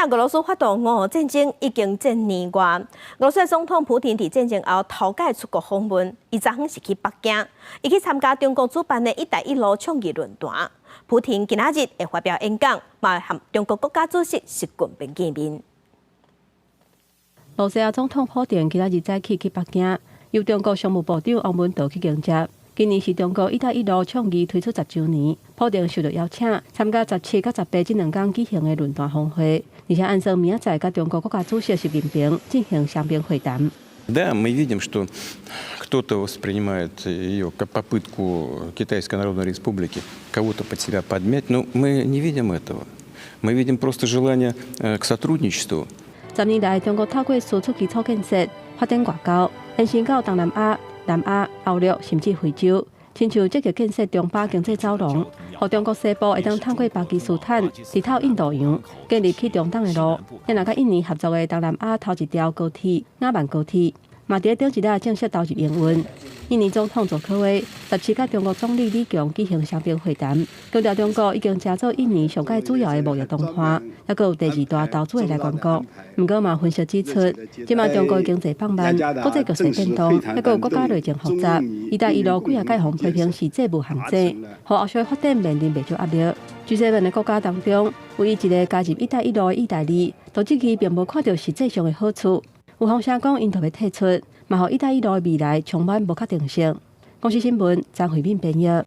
那俄羅斯發動俄烏戰爭已經一年外，俄羅斯總統普丁佇戰爭後頭擺出國訪問，伊昨昏是去北京，伊去參加中國主辦的「一帶一路」倡議論壇。普丁今仔日會發表演講，嘛會和中國國家主席習近平見面。羅西亞總統普丁今仔日早起去北京，由中國商務部長王文濤去迎接。今年是中國「一帶一路」倡議推出10週年，普丁受到邀請參加17佮18這兩天舉行的論壇峰會，而且按算明仔載佮中國國家主席習近平進行雙邊會談。 Да, мы видим, что кто-то воспринимает ее как попытку Китайской Народной Республики кого-то под себя подмять, но мы не видим этого. Мы видим просто желание к сотрудничеству. 10年來，中國透過輸出基礎建設、發展外交，延伸到東南亞、南亞、歐陸，甚至非洲，親像積極建設中巴經濟走廊，予中國西部會當透過巴基斯坦直透印度洋，建立去中東的路。也若佮印尼合作的東南亞頭一條高鐵雅萬高鐵，嘛佇頂一日正式投入營運。印尼總統佐科威17佮中國總理李強舉行雙邊會談，強調中國已經成做印尼上蓋主要的貿易同伴，猶閣有第二大投資的來源國。毋過嘛分析指出，這馬中國經濟放慢，國際局勢變動，猶閣有國家內政複雜，一帶一路幾仔擺予批評是債務陷阱，予後續發展面臨袂少壓力。G7 的國家當中，唯一一个加入一帶一路的意大利，對這期並無看到實際上的好處。有風聲講，𪜶特別退出，嘛予一帶一路的未來充滿不確定性。公視新聞張慧敏編譯。